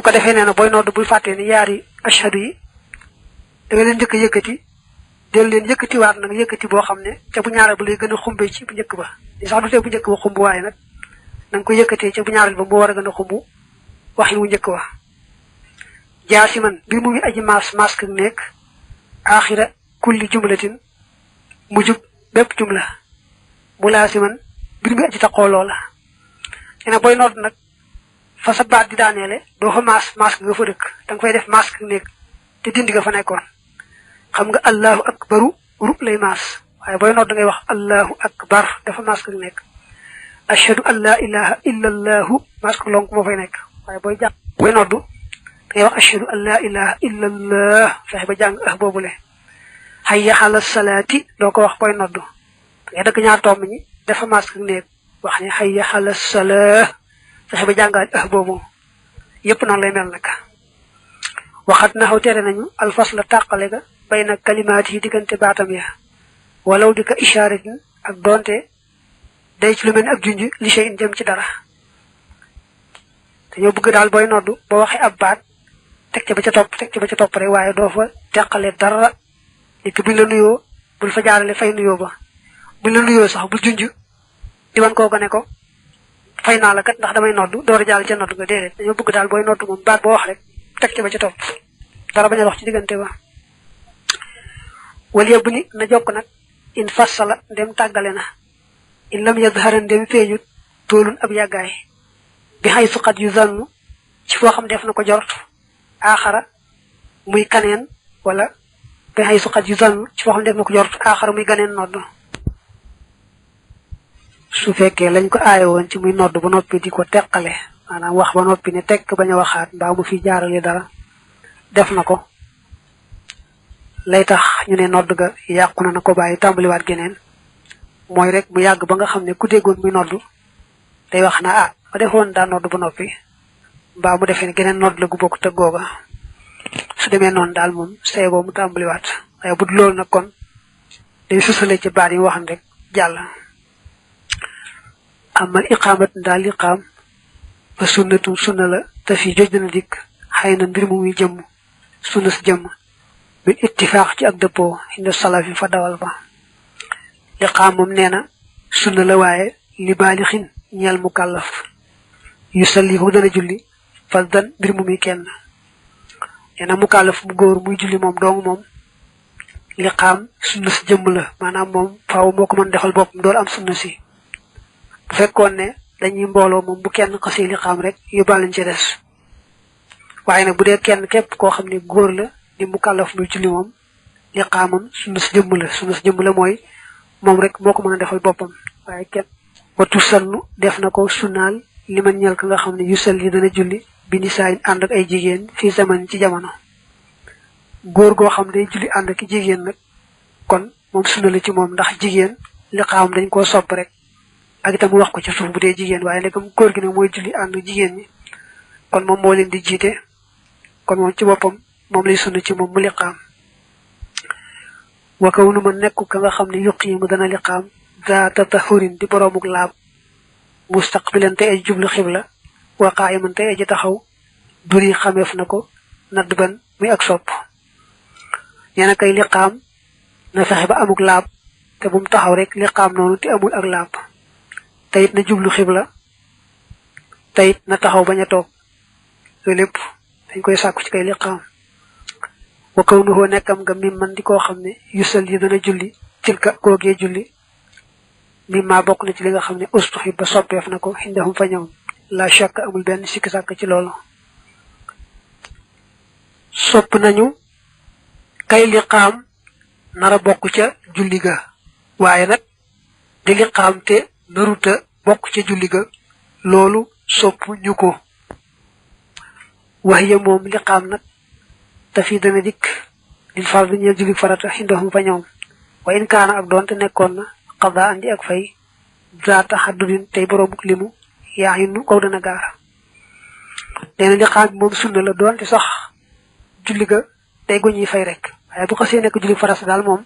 ko defee nee na booy nodd bul fàttee ni yaari ashhadu yi da nga leen njëkk a yëkkati del leen yëkkati waat nag yëkkati boo xam ne ca bu ñaareel ba lay gën a xumbe ci bu njëkk ba di sax du tee bu njëkk ba xumb waaye nag na nga ko yëkkatee ca bu ñaareel ba mu war a gën a xumb waxin wu njëkk wa jaasiman bi mu ngi aji mask nekk aaxira kulli jumlatin mu jub bépp jumla mulaasiman bir mi aji taqoo loola ena booy nodd nag fa sa baat di daaneele doo fa mask nga fa dëkk danga fay def mask nekk te dindi nga fa nekkoon xam nga allahu akbaru rub lay maas waaye booy nodd ngay wax allahu akbar dafa mask nekk ashhadu an la ilaha illa allahu mask lonk moo fay nekk waaye booy jàng booy nodd ngay wax ashhadu an la ilaha illa allah fexe ba jàng boobule hayya ala salaati doo ko wax booy nodd ngay dëkk ñaar tomb ñi dafa mask nekk wax ne hayya ala salah fexe ba jàngaat boobu yépp noonu lay mel nag waxat naxaw tere nañu alfasla tàqale ga bayna kalimaat yi diggante baatam ya walaw di ka ishaaratin ak doonte day ci lu mel ni ak junj li shay in jëm ci dara dañoo bëgg daal booy noddu ba waxee ab baat teg ca ba ca topp rek waaye doo fa teqale dara et buñ la nuyoo bul fa jaarale fay nuyoo ba buñ la nuyoo sax bul junj di wan kooku ne ko fay naa la kat ndax damay noddu door a jàll ca noddu nga déedéet dañoo bëgg daal booy noddu moom baat boo wax rek teg ca ba ca topp dara bañ a wax ci diggante ba wal yëbb ni na jokk nag in fassala ndem tàggale na in lam yadhara ndem feeñut toolun ab yàggaay bi xay suqat yu zannu ci foo xam def na ko jort aaxara muy kaneen wala bi xay suqat yu zannu ci foo xam def na ko jort aaxara muy ganeen nodd su fekkee lañ ko aaye woon ci muy nodd ba noppi di ko teqale maanaam wax ba noppi ne tekk bañ a waxaat mbaa mu fi jaarale dara def na ko lay tax ñu ne nodd ga yàqu na ko bàyyi tàmbaliwaat geneen mooy rek mu yàgg ba nga xam ne ku déggoon muy nodd day wax na ma defoon daa nodd ba noppi mbaa mu defee ne geneen nodd la gu bokk te googa su demee noonu daal moom seegoo mu tàmbaliwaat waaye bu dul loolu nag kon day susale ci baat yi waxan rek jàll amal iqaamat daal iqaam fa sunnatu sunna la te fii joj dana dikk xëy na mbir mu muy jëmm sunna si jëmm bil ittifaax ci ak dëppoo inda salafi fa dawal ba liqaam moom nee na sunna la waaye li baalixin ñeel mu kàllaf yu salli ko dana julli fas dan mbir mu muy kenn nee na mu kàllaf mu góor muy julli moom dong moom liqaam sunna si jëmm la maanaam moom faaw moo ko mën defal boppam door am sunna si bu fekkoon ne dañuy mbooloo moom bu kenn xasee liqaam rek yóbbaale ci des waaye nag bu dee kenn képp koo xam ne góor la di mu kàllaf muy julli moom liqaamam sunna si jëmm la mooy moom rek moo ko mën a defal boppam waaye kenn watu sallu def na ko sunnaal li man ñel ka nga xam ne yu sall yi dana julli bi ni saayin ànd ak ay jigéen fii zaman ci jamono góor goo xam day julli ànd ak jigéen nag kon moom sunna la ci moom ndax jigéen liqaamam dañ koo sopp rek ak itam mu wax ko ci suuf bu dee jigéen waaye léegi góor gi nag mooy julli ànd jigéen ñi kon moom moo leen di jiite kon moom ci boppam moom lay sunna ci moom mu liqaam wakaw nu ma nekk ka nga xam ne yuqiimu dana liqaam zaata tahurin di boroomuk laab mustaqbilan tey aji jublu xibla wa qaa'iman tey aji taxaw duri xameef na ko nadd ban muy ak sopp nee na kay liqaam na fexe ba amuk laab te bu mu taxaw rek liqaam noonu te amul ak laab teyit na jublu xibla teyit na taxaw bañ a toog loolu lépp dañ koy sàkku ci kay liqaam wa kaw nuhoo nekkam nga mim man di koo xam ne yusal yi dana julli tilka googee julli mim maa bokk na ci li nga xam ne ustuxi ba soppeef na ko xindahum fa ñoom la shakk amul benn sikki sàkk ci loolu sopp nañu kay liqaam nara bokk ca julli ga waaye nag di liqaam te naruta bokk ca julli ga loolu sopp ñu ko wax ya moom liqaam nag te fii dana dikk lil far bi ñeel julli farata xindahum fa ñoom wa in kaana ak doonte nekkoon na xada andi ak fay zaata xaddudin tey boroomuk limu yaa xinnu kaw dana gaar nee na liqaam bi moom sunna la doonte sax julli ga day gu ñuy fay rek waaye bu xasee nekk julli farata daal moom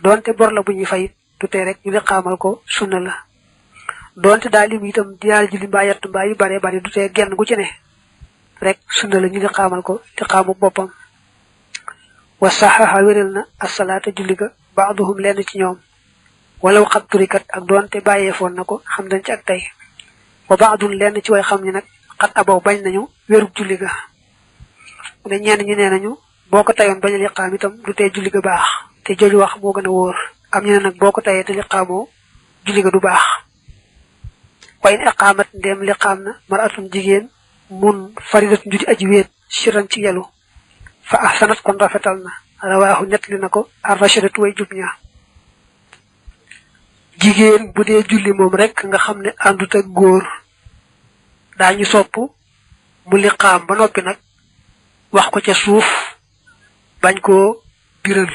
doonte bor la bu ñuy fay du tee rek ñu liqaamal ko sunna la doonte daal lim itam diyaal julli mbaa yett mbaa yu bare du tee genn gu ci ne rek sunna la ñu li xaamal ko ci xaamu boppam wa saxaxa wéral na asalaata julli ga baaduhum lenn ci ñoom walaw xat turikat ak doonte bàyyeefoon na ko xam dañ ci ak tey wa baadun lenn ci way xam ñi nag xat abaw bañ nañu wérug julli ga mu ne ñenn ñu nee nañu boo ko tayoon bañ a liqaam itam du tee julli ga baax te jooju wax moo gën a wóor am ñu ne nag boo ko tayee te liqaamoo julli ga du baax wa in iqaamat ndéem liqaam na maratun jigéen mun faridatun judi aji wéet siran ci yelu fa ahsanat kon rafetal na rawaahu nettali na ko ar-rashidatu way jub ña jigéen bu dee julli moom rek nga xam ne àndut ak góor daañu sopp mu liqaam ba noppi nag wax ko ca suuf bañ koo biral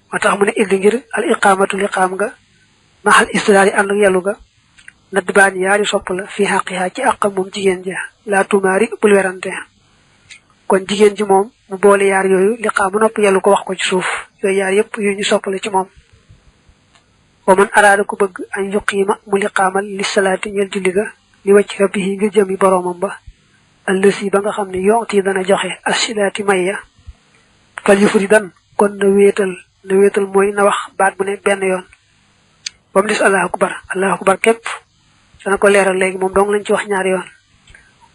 moo tax mu ne iddi ngir al iqaamatu liqaam nga maxal istidaari ànd ak yelu ga nadd baan yaari sopp la fi xaqiha ci àqam moom jigéen ja laa tumaari bul werante kon jigéen ji moom mu boole yaar yooyu liqaam ba noppi yelu ko wax ko ci suuf yooyu yaar yépp yu ñu soppale ci moom wa man araada ku bëgg an yuqiima mu liqaamal li salaati ñel julli ga li wàcc rabbihi ngir jëmi boroomam ba allësi ba nga xam ne yonti dana joxe asilaati mayya fal yufri dan kon na wéetal mooy na wax baat bu ne benn yoon ba mu des allahu akbar képp dana ko leeral léegi moom dong lañ ci wax ñaari yoon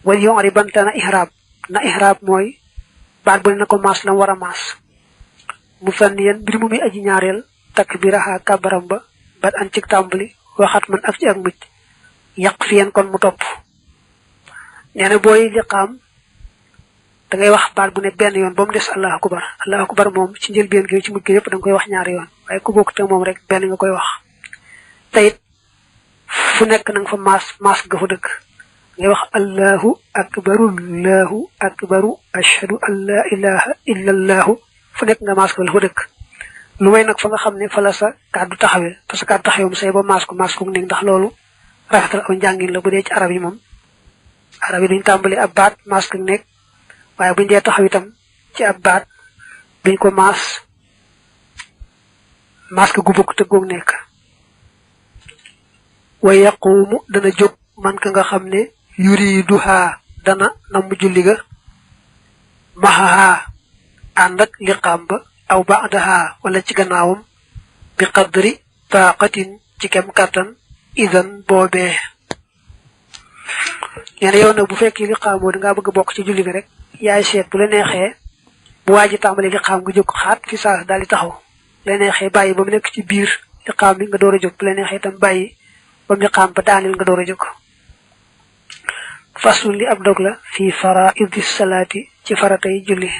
wal yonri banta na ihraab mooy baat bu ne na ko maas lam war a maas mu fenn yéen mbir mu muy aji ñaareel takbiraha kabaram ba bat an cig tàmbali waxat man ak ci ak mucc yàq fi yéen kon mu topp nee na booy liqaam da ngay wax baat bu ne benn yoon ba mu des allahu akbar moom ci njëlbeen gi ci mujj gi yëpp da nga koy wax ñaari yoon waaye ku bokk te moom rek benn nga koy wax te it fu nekk na nga fa maas nga fa dëkk ngay wax allahu akbaru ashhadu an la ilaha illa allahu fu nekk nga maas ko la fa dëkk lu may nag fa nga xam ne fa la sa kàddu taxawee te sa kàddu taxawee mu say ba maas ko nekk ndax loolu rafetal aw njàngin la bu dee ci arab yi moom arab yi duñ tàmbali ab baat maas ko nekk waaye buñ dee taxaw itam ci ab baat duñ ko maas ko gu bokk te goog nekk wa yaquumu dana jóg man ka nga xam ne yuriduha dana namm julli ga maxaha ànd ak liqaam ba aw ba'daha wala ci gannaawam bi qadri taqatin ci kem kattan idan boobee ñene yow nag bu fekkee liqaamoo dangaa bëgg a bokk ci julli ga rek yaay seet bu la neexee bu waaji tàmbali liqaam nga jóg xaat fi saas daal di taxaw bu la neexee bàyyi ba mu nekk ci biir liqaam bi nga door a jóg bu la neexee itam bàyyi ba mu liqaam ba daanil nga door a jóg faslun li ab dog la fii faraa'idi salaati ci faratay julli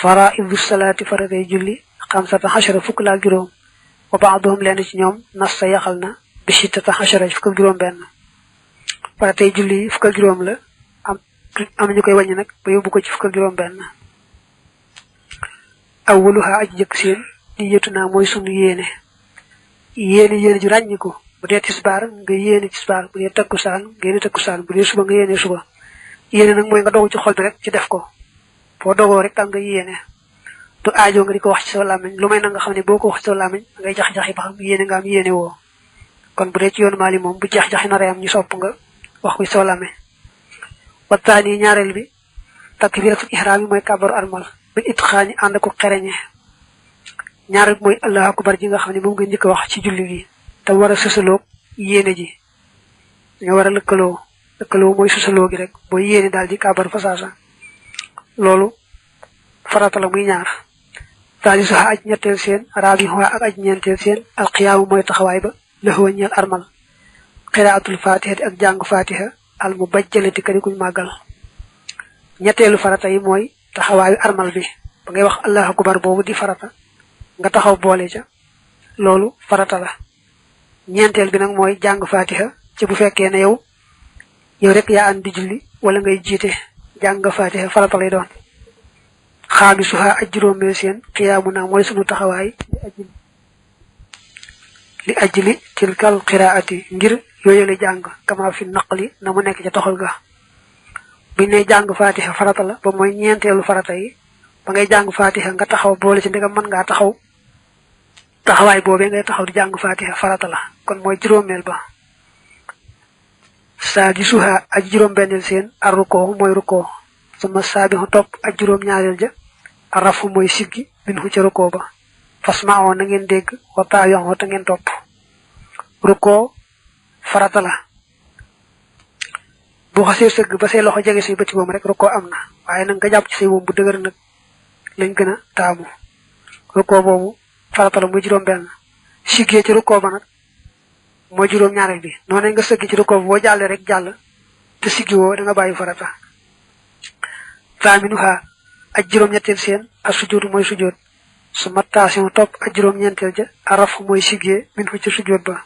faraidu salaati faratay julli xamsata xashara fukk la ak juróom wa baaduhum lenn ci ñoom nas sa yaxal na bi sittata xashara fukk ak juróom benn faratay julli fukk ak juróom la am ñu koy wàññi nag ba yóbbu ko ci fukk ak juróom benn awwaluha aji jëkk seen di yëtu naa mooy sunu yéene ju ràññiku bu dee tisbaar nga yéene tisbaar bu dee takkusaan nga yéene takkusaan bu dee suba nga yéene suba yéene nag mooy nga dogu ci xol bi rek ci def ko boo dogoo rek am nga yéene du aajo nga di ko wax ci sa làmmiñ lu may na nga xam ne boo ko wax ci sa làmmiñ ngay jax-jaxi ba xam yéene nga am yéene woo kon bu dee ci yoonu Maali moom bu jax-jaxi na am ñu sopp nga wax ko ci sa làmmiñ waxtaani ñaareel bi takbiratul ihraam yi mooy kàbbaru armal bil itqaani ànd ko xereñe ñaareel bi mooy allahu akbar ji nga xam ne moom nga njëkk a wax ci julli gi te war a sësaloog yéene ji nga war a lëkkaloo mooy sësaloo gi rek boo yéene daal di kàbbar fa saasa loolu farata la muy ñaar taalisuha aj ñetteel seen raabihuha ak aj ñeenteel seen alqiyaamu mooy taxawaay ba laxuwa ñeel armal qiraatul fatihati ak jàng fatiha al mubajjalati kadi kuñ màggal ñetteelu farata yi mooy taxawaayu armal bi ba ngay wax allahu akbar boobu di farata nga taxaw boole ca loolu farata la ñeenteel bi nag mooy jàng fatiha ci bu fekkee ne yow rek yaa andi julli wala ngay jiite jàng fatiha farata lay doon xaamisuha aj juróomeel seen xiyaamu naa mooy sunu taxawaay li ajli tilkal qiraati ngir yooyale jàng kama fi naqli na mu nekk ca toxal ga buñ ne jàng fatiha farata la ba mooy ñeenteelu farata yi ba ngay jàng fatiha nga taxaw boole ci ndegam mën ngaa taxaw taxawaay boobee ngay taxaw di jàng fatiha farata la kon mooy juróomeel ba sadisuha aj juróom bennel seen arruko mooy ruko sama sabihu topp aj juróom ñaareel ja arafu mooy siggi min hu ca ruko ba fasma'o na ngeen dégg wa taayoo ta ngeen topp ruko farata la bu xasse seug ba say loxo jege say bëti mom rek ruko amna waye nak nga japp ci say wom bu deugar nak lañ gëna taamu ruko bobu farata la mu juroom ben sigge ci ruko ba nak mo juroom ñaarel bi noné nga seug ci ruko bo jallé rek jall te siggi wo da nga bayyi farata faminuha aj juroom ñettel seen as-sujudu moy sujud su mattasion top aj juroom ñentel ja araf moy sigge min fu ci sujud ba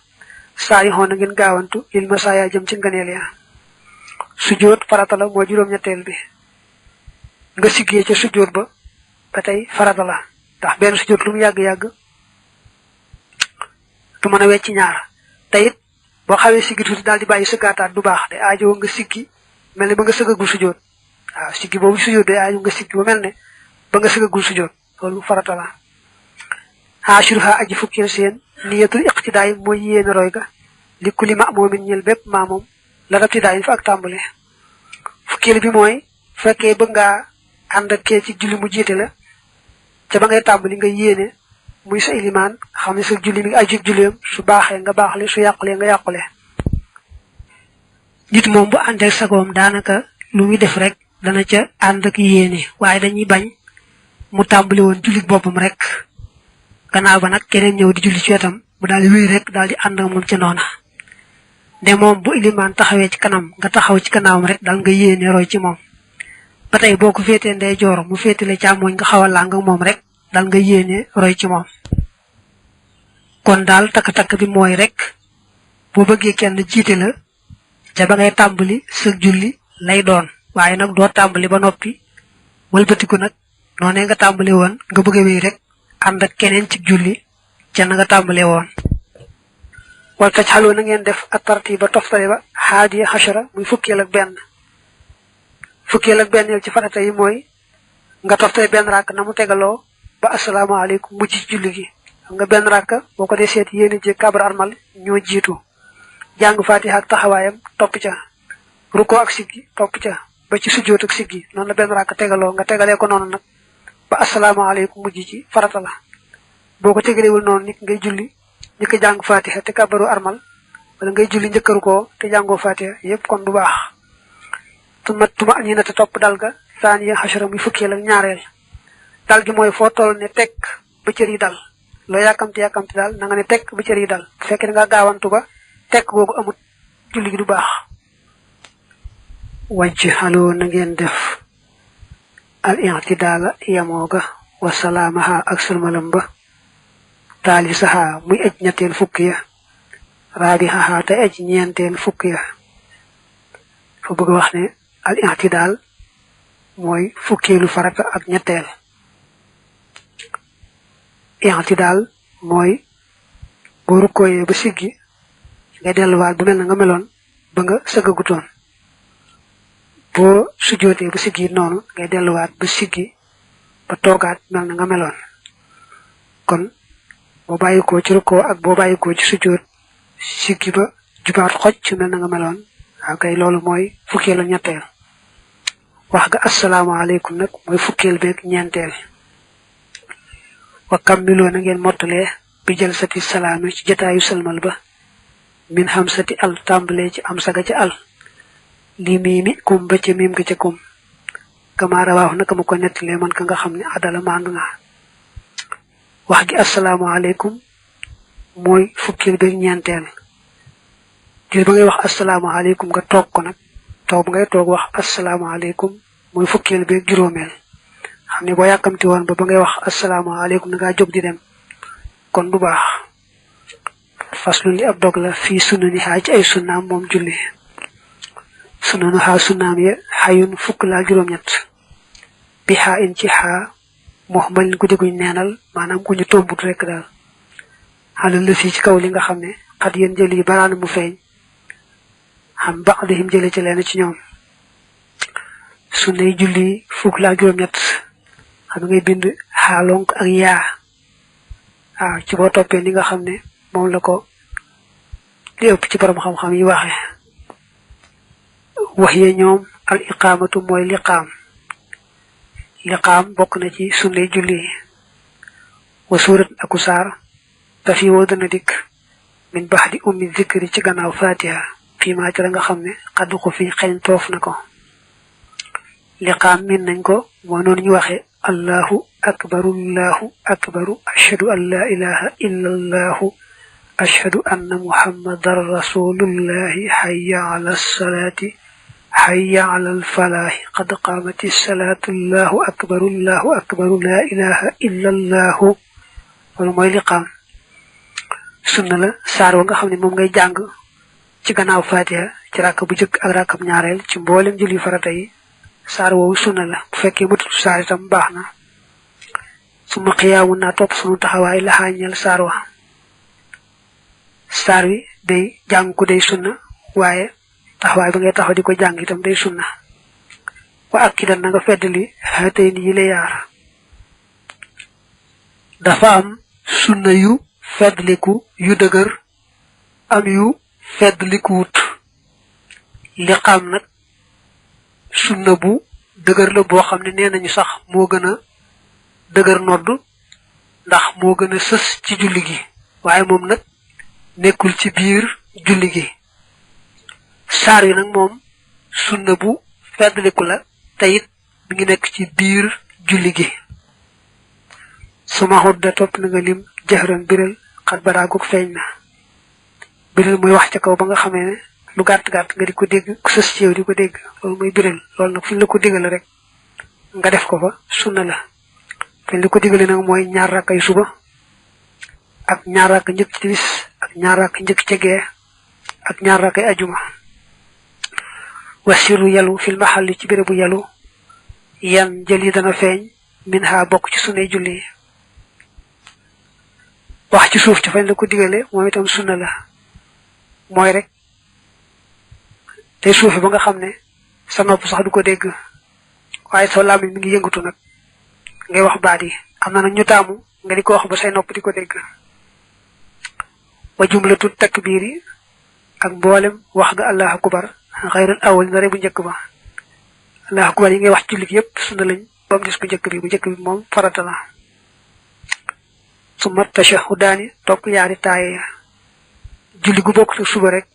saay hon ngeen gaawantu il masaya jëm ci nganeel ya sujud farata la mo juroom ñettel bi nga sigge ci sujud ba batay farata la tax ben sujud lu mu yag yag du mëna wécc ñaar tayit bo xawé siggi tuti daldi bayyi sëggaata du baax de aajo nga siggi melni ba nga sëggagu sujud waaw siggi bobu sujud de aajo nga siggi ba melni ba nga sëggagu sujud lolu farata la ashruha aji fukkil seen niyatul iqtidaay moy yéena roy ga li kulli ma'mumin ñel bépp maamum la rabtidaay fa ak tàmbale fukkil bi mooy fekkee bëgg nga ànd ak ci julli mu jiite la ca ba ngay tàmbali nga yéene muy sa ilimaan xam ne sa julli mi aju julleem su baaxee nga baaxle su yàqulee nga yàqule nit moom bu ànd ak sagoom daanaka lu muy def rek dana ca ànd ak yéene waaye dañuy bañ mu tàmbali woon julli boppam rek gannaaw ba nag keneen ñëw di julli ci wetam mu daal di wéy rek daal di ànd ak moom ca noona de moom bu ilimaan taxawee ci kanam nga taxaw ci kannaawam rek dal nga yéene roy ci moom ba tey boo ko féetee ndey joor mu féetale càmmooñ nga xaw a làng ak moom rek dal nga yéene roy ci moom kon daal takk-takk bi mooy rek boo bëggee kenn jiite la ca ba ngay tàmbali sa julli lay doon waaye nag doo tàmbali ba noppi wëlbatiku nag noonee nga tàmbali woon nga bëgg a wéy rek ànd ak keneen ci julli ca na nga tàmbale woon wal tajhalu na ngeen def at-tartiba toftale ba hadi hashara muy fukkeel ak benn ci farata yi mooy nga toftale benn rak na mu tegaloo ba assalamu alaykum mujj ci julli gi nga benn rak boko dé sét yéene je kabar armal ñoo jiitu jàng fatiha ak taxawaayam topp ca ruko ak siggi topp ca ba ci sujjoot ak siggi noonu la benn rak tegaloo nga tegalee ko noonu nag ba assalamu alaykum mujj ci farata la boko tegalewul noonu nit ngay julli ñëk jàng fatiha te kabaru armal wala ngay julli ñëkkaru ko te jàngoo fatiha yépp kon du baax tuma ñina te topp dalga saaniya hashara muy fukkeel ak ñaareel dal gi mooy foo toll ne tek ba cër yi dal loo yàkkamti dal na nga ne tek ba cër yi dal bu fekkee nga gaawantu ba tek googu amut julli gi du baax wajj haloo na ngeen def al i'tidala yamoga wa salamaha ak sulmalam ba talisaha muy aj ñettel fukk ya rabiha ta aj ñentel fukk ya fu bëgg wax ne al i'tidal moy fukkeelu farata ak ñettel i'tidal moy bo rukoye ba siggi nga delluwaat bu mel nga meloon ba nga sëggagutoon bo sujjootee ba siggi noonu ngay delluwaat ba siggi ba toogaat mel nga meloon kon bo bàyyikoo ci rukkoo ak bo bàyyikoo ci sujjoot siggi ba jubaat xoj ci mel nga meloon akay loolu mooy fukkeelu ñetteel wax ga assalamu alaykum nak mooy fukkeel beeg ñeenteel wa kamiloo na ngeen mottalee bi jël sati salaami ci jataayu salmal ba min hamsati al tàmbalee ci am saga ci al li miimi kum ba ci miim ga ca kum kama rawaahu naka ma ko nettalee man ka nga xam ne adala maandu nga wax gi assalamu alaykum mooy fukkeel beeg ñeenteel jël ba ngay wax assalamu alaykum nga toog ko nag taw ba ngay toog wax assalamu alaykum mooy fukkeel beeg juróomeel xam ne boo yàkkamti woon ba ngay wax assalamu alaykum nga jóg di dem kon du baax faslu li ab dog la fii sunani ha ci ay sunnaam moom julli sunanu ha sunnaam ya xayun fukk laa juróom-ñett bi ha in ci ha muhammadin ku diguñ neenal maanaam ku ñu tombut rek daal xalal la fii ci kaw li nga xam ne xat yéen jëli baraana mu feeñ xam ba'dihim jële ci leen ci ñoom sunnay julli fukk laa juróom-ñett xam ngay bind xaalonk ak yaa ci boo toppee ni nga xam ne moom la ko li ëpp ci borom xam-xam yi waxe waxiye ñoom al iqamatu mooy liqaam bokk na ci sunne julli wa surat aku saar dafi woo dana dikk min baxdi ummi zikri ci gannaaw fatiha fii maa ci la nga xam ne xaddu ko fi xeñ toof na ko liqaam min nañ ko moo noonu ñu waxe allahu akbaru ashhadu an la ilaha illa allahu ashhadu anna muhammadan rasulullahi hayya ala salaati hayya ala alfalaahi qad qaamati salaatu allahu akbaru la ilaha illa allahu loolu mooy liqaam sunna la saar wa nga xam ne moom ngay jàng ci gannaaw fatiha ci ràkk bu jëkk ak ràkkab ñaareel ci mboolem julli farata yi saar woowu sunna la bu fekkee matul saar itam baax na suma xiyaamu naa topp sunu taxawaay laxaañeel saar wa saar wi day jàng ko day sunna waaye taxawaay ba ngay taxaw di ko jàng itam day sunna wa ak ki dal na nga feddali xaatay ni yi la yaar dafa am sunna yu feddliku yu dëgër am yu feddlikuwut liqaam nag sunna bu dëgër la boo xam ne nee nañu sax moo gën a dëgër nodd ndax moo gën a sës ci julli gi waaye moom nag nekkul ci biir julli gi saar yi nag moom sunna bu feddliku la te it mi ngi nekk ci biir julli gi suma xudda topp na nga lim jahran biral xat baraagug feeñ na biral mooy wax ca kaw ba nga xamee ne lu gàtt-gàtt nga di ko dégg ku sës ci yow di ko dégg loolu mooy biral loolu nag fi ñu la ko digale rek nga def ko fa sunna la fi ñu la ko digale nag mooy ñaar rakkay suba ak ñaar rakk njëkk ci timis ak ñaar rakk njëkk ca gee ak ñaar rakkay ajuma wasiru yalu fil mahalli ci bérébu yalu yan jël yi dana feeñ min ha bokk ci sunne julli wax ci suuf ci fañ la ko digale moom itam sunna la mooy rek tey suufi ba nga xam ne sa nopp sax du ko dégg waaye soo làmmiñ mi ngi yëngatu nag ngay wax baat yi am na nag ñu taamu nga di ko wax ba say nopp di ko dégg wa jumlatu takbiir yi ak mboolem wax ga allahu akbar xayral awal na rek bu njëkk ba allahu akbar yi ngay wax jullit yépp sunna lañ ba mu des bu njëkk bi moom farata la suma tashahudaani topp yaari taaye julli gu bokk suba rek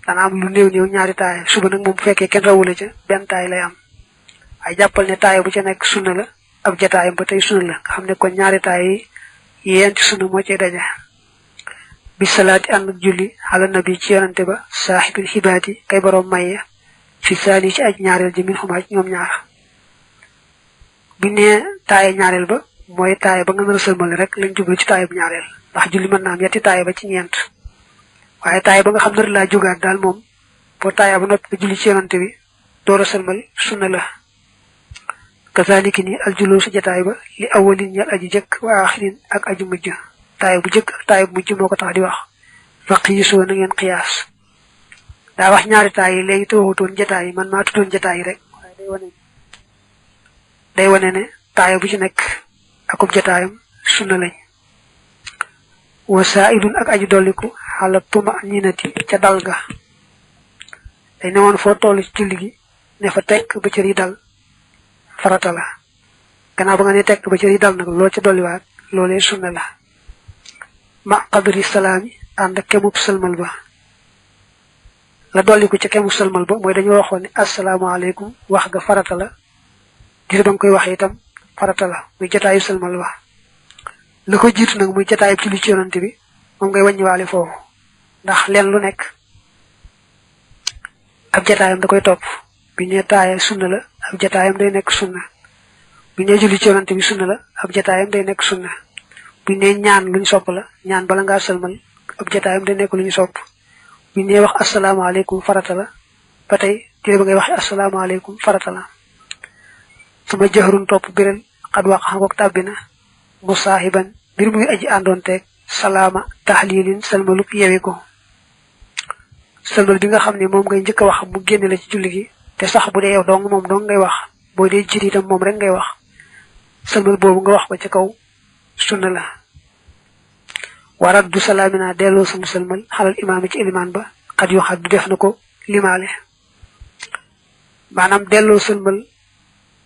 dana am lu néew ñaari taaye suba nag moom bu fekkee kenn rawule ca benn taay lay am ay jàppal ne taaye bu ca nekk sunna la ab jataayam ba tey sunna la nga xam ne kon ñaari taaye yi yenti sunna moo cee daje bi salaati ànd ak julli ala nabi ci yonante ba saaxibil xibaati kay boroom maye fi saani ci aj ñaareel ji min xumaa ci ñoom ñaar bi ne taaye ñaareel ba mooy taaye ba nga nar a sëlmale rek lañ jublu ci taaye bu ñaareel ndax julli mën naa am yetti taaye ba ci ñeent waaye taaye ba nga xam nar laa jógaat daal moom boo taaye ba noppi ba julli ci yonante bi door a sëlmal sunna la kazaliki ni aljuloo su jataay ba li awalin ñal aji jëkk wa axirin ak aju mujj taaye bu jëkk ak taaye bu mujj moo ko tax di wax faqiisoo na ngeen xiyaas daa wax ñaari taay yi léegi te waxutoon jataay yi man maa tuddoon jataay yi rek waaye day wane ne taaye bu ci nekk akub jataayam sunna lañ wa saailun ak aji dolliku xala tuma ninati ca dal ga day ne woon foo toll ci julli gi ne fa tekk ba cër yi dal farata la gannaaw ba nga ne tekk ba cër yi dal nag loo ca dolliwaat loolee sunna la ma qadri salaami ànd ak kemub sëlmal ba la dolliku ca kemub sëlmal ba mooy dañu waxoon ne asalaamaaleykum wax ga farata la gis ba nga koy wax itam farata la muy jotaayu sëlmal ba la ko jiitu nag muy jotaayu julli ci yonante bi moom ngay wàññiwaale foofu ndax leen lu nekk ab jotaayam da koy topp bi ne taaye sunna la ab jotaayam day nekk sunna bi ne julli ci yonante bi sunna la ab jotaayam day nekk sunna bu ne ñaan luñ sopp la ñaan bala ngaa sëlmal ab jotaayam day nekk luñu sopp bu ne wax asalaamaaleykum farata la ba tey téere ba ngay wax asalaamaaleykum farata la sama jahrun topp biral xad wax xakook tàbbina musaahiban mbir muy aji àndoonteeg salaama taxliilin sëlmaluk yewi ko sëlmal bi nga xam ne moom ngay njëkk a wax mu génne la ci julli gi te sax bu dee yow dong moom dong ngay wax boo dee jiit itam moom rek ngay wax sëlmal boobu nga wax ko ci kaw sunna la warat du salaamina delloo sama sëlmal xalal imaam ci ilimaan ba xat yu xat du def na ko limaale maanaam delloo sëlmal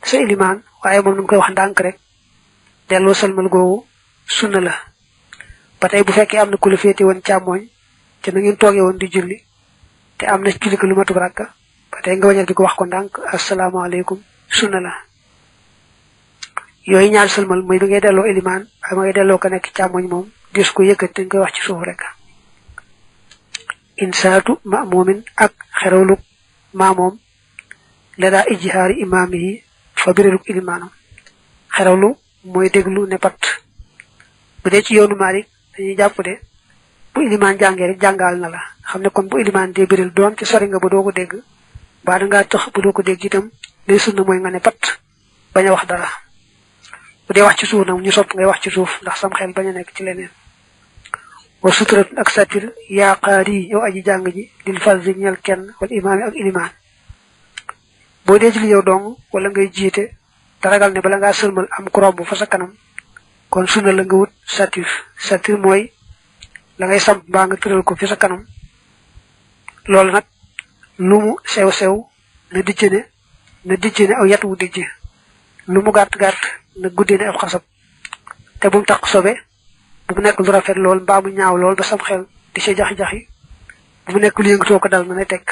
sa ilimaan waaye moom nu koy wax ndànk rek delloo sëlmal googu sunna la ba tey bu fekkee am na ku la féete woon càmmooñ te na ngeen toogee woon di julli te am na julli ko lu matub rakka ba tey nga wañal di ko wax ko ndànk asalaamaaleykum sunna la yooyu ñaar sëlmal mooy bi ngay delloo ilimaan waaye mooy delloo ko nekk càmmooñ moom dis ko yëkkat dañ koy wax ci suuf rek insaatu ma'mumin ak xerawlu maamoom la daa ijhaari imaam yi fa biraluk ilimaanam xerawlu mooy déglu ne pat bu dee ci yoonu Maalik dañuy jàpp de bu ilimaan jàngee rek jàngal na la xam ne kon bu ilimaan dee biral doon ci sori nga ba doo ko dégg baa dangaa tax ba doo ko dégg itam lay sunna mooy nga ne pat bañ a wax dara bu dee wax ci suuf nag ñu sopp ngay wax ci suuf ndax sam xel bañ a nekk ci leneen wa suturat ak satir yaa qaari yow aji jàng ji lil farzi ñel kenn wala imaam ak ilimaan boo dee ci li yow dong wala ngay jiite te ragal ne bala ngaa sëlmal am ku romb fa sa kanam kon sunna la nga wut satir mooy la ngay samp mbaa nga tëral ko fi sa kanam loolu nag lu mu sew-sew na dijj ne aw yat wu dijj lu mu gàtt-gàtt na guddee ne aw xasab te bu mu tax sobe bu mu nekk lu rafet lool mbaa mu ñaaw lool ba sam xel di sa jaxi-jaxi bu mu nekk lu yëngatoo ko dal na ne tekk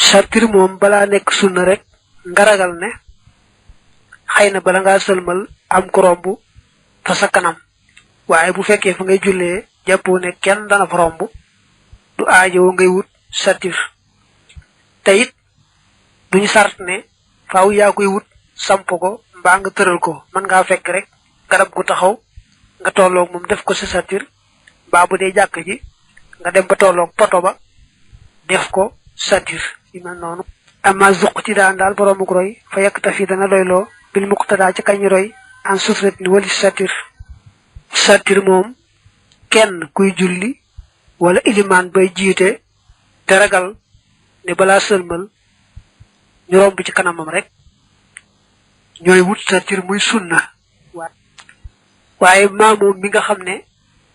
satir moom balaa nekk sunna rek nga ragal ne xëy na bala ngaa sëlmal am ku romb fa sa kanam waaye bu fekkee fa ngay jullee jàppoo ne kenn dana fa romb du aajowoo ngay wut satir te it duñu sart ne faaw yaa koy wut samp ko mbaa nga tëral ko mën ngaa fekk rek garab gu taxaw nga tolloog moom def ko sa satir mbaa bu dee jàkk ji nga dem ba tolloog poto ba def ko satir yi mel noonu amma zuq ci daan daal boroomuk roy fa yekk tafi dana doyloo bil muqtada ci kañ roy en sutret ni wali satir moom kenn kuy julli wala ilimaan bay jiite te ragal ne balaa sëlmal ñu romb ci kanamam rek ñooy wut satir muy sunna waaye maamoom mi nga xam ne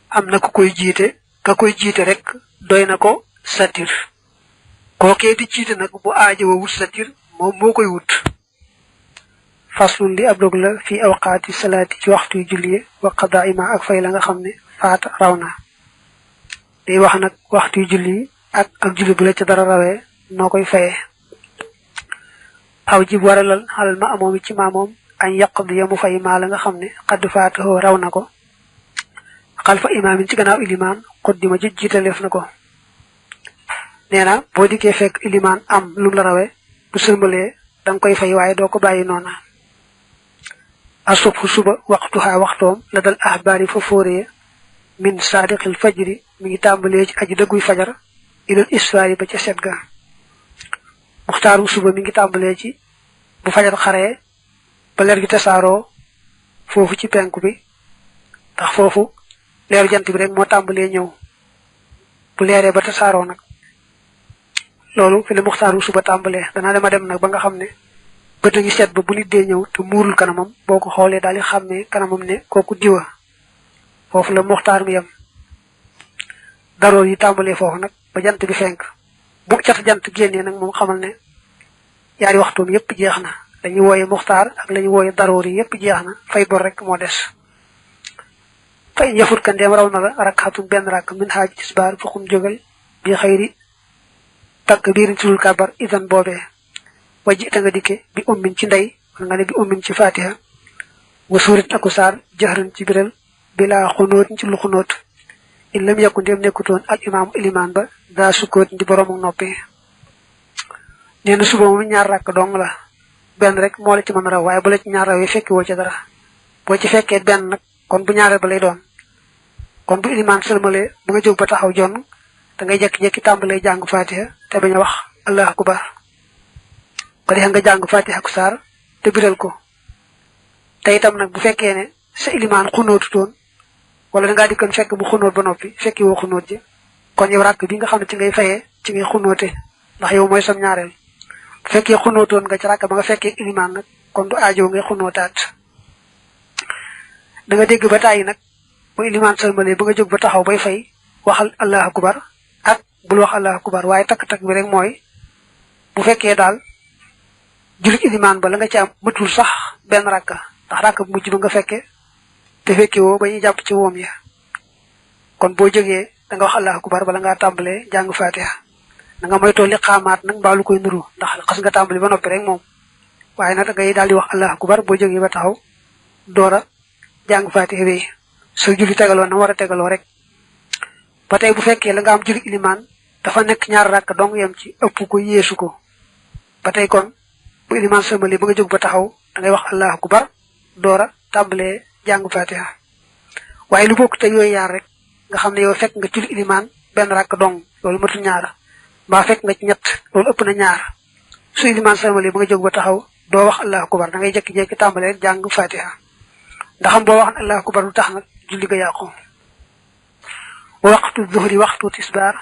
am na ku koy jiite ka koy jiite rek doy na ko satir kookee di jiite nag bu aajowa wut satir moom moo koy wut faslun li ab dog la fi awqaati salaati ci waxtuy julli wa qadaa ima ak fay la nga xam ne faata raw na day wax nag waxtuy julli ak julli bu la ca dara rawee noo koy fayee aw jib waralal xalal ma amoom ci maamoom añ yaqdi ya mu fay maa la nga xam ne xadd faatahoo raw na ko xalfa imaamin ci gannaaw ilimaan xuddima ji jiitaleef na ko nee na boo dikkee fekk ilimaan am lum la rawee bu sëlmalee danga koy fay waaye doo ko bàyyi noona asubhu suba waxtuhaa waxtoom la dal ahbaari fa fóoree min saadiqil fajri mi ngi tàmbalee ci aji dëgguy fajar ilal isfaari ba ca set ga muxtaaru suba mi ngi tàmbalee ci bu fajar xaree ba leer gi tasaaroo foofu ci penku bi ndax foofu leeru jant bi rek moo tàmbalee ñëw bu leeree ba tasaaroo nag loolu fi la muxtaaru suba tàmbalee danaa dema dem nag ba nga xam ne bët a ngi set ba bu nit dee ñëw te muurul kanamam boo ko xoolee daal di xàmmee kanamam ne kooku diwa foofu la muxtaar mi yem daroor yi tàmbalee foofu nag ba jant bi fenk bu cat jant génnee nag moom xamal ne yaari waxtoom yépp jeex na lañuy wooye muxtaar ak lañuy wooye daroor yi yépp jeex na fay bor rek moo des fay yafut ka ndeem raw na la rakxatum benn rakk min xaaj tisbaar fuxum jógal bi xëyri takk biirin ci dul kabar idan boobee wajji ta nga dikke bi ummin ci ndey wala nga ne bi ummin ci fatiha wa suurit aku saar jahran ci biral bila xunóot ci lu xunóot in lam yakku ndéem nekkutoon al imaamu ilimaan ba daa sukkoot di boroomu noppi nee na suba moom ñaar rakk dong la benn rek moo la ci mën raw waaye bu la ci ñaar rawee fekki woo ca dara boo ci fekkee benn nag kon bu ñaareel ba lay doon kon bu ilimaan sëlmalee bu nga jóg ba taxaw jonn da ngay jekki-jekki tàmbalee jàng fatiha te bañ a wax allahu akbar ko dexe nga jàng fatiha ku saar te biral ko te itam nag bu fekkee ne sa ilimaan xunóotutoon wala dangaa dikkoon fekk bu xunóot ba noppi fekki woo xunóot ji kon yow rakk bi nga xam ne ci ngay fayee ci ngay xunóote ndax yow mooy sam ñaareel bu fekkee xunóotoon nga ci rakk ba nga fekkee ilimaan nag kon du aajow ngay xunóotaat da nga dégg ba tàyyi nag bu ilimaan sëlmalee ba nga jóg ba taxaw bay fay waxal allahu akbar ak bul wax allahu akbar waaye takk-takk bi rek mooy bu fekkee daal julik ilimaan ba la nga ci am matul sax benn rakka ndax rakka bu mujj ba nga fekke te fekke woo ba ñuy jàpp ci woom ya kon boo jógee da nga wax allahu akbar bala ngaa tàmbalee jàng fatiha da nga moytoo liqaamaat nag mbaa lu koy nuru ndax xas nga tàmbali ba noppi rek moom waaye nag da ngay daal di wax allahu akbar boo jógee ba taxaw doora jàng fatiha wéy soo julli tegaloo na war a tegaloo rek ba tey bu fekkee la nga am julik ilimaan dafa nekk ñaar rakk dong yem ci ëpp ko yeesu ko ba tey kon bu ilimaan sëmali ba nga jóg ba taxaw da ngay wax allahu akbar doora tàmbalee jàng fatiha waaye lu bokk te yooyu yaar rek nga xam ne yow fekk nga julik ilimaan benn rakk dong loolu matul ñaar mbaa fekk nga ci ñett loolu ëpp na ñaar su ilimaan sëmali ba nga jóg ba taxaw doo wax allahu akbar da ngay jekki-jekki tàmbalee jàng fatiha ndaxam boo wax allahu akbar lu tax nag julli ga yàqu waxtu zuhri waxtu tisbaar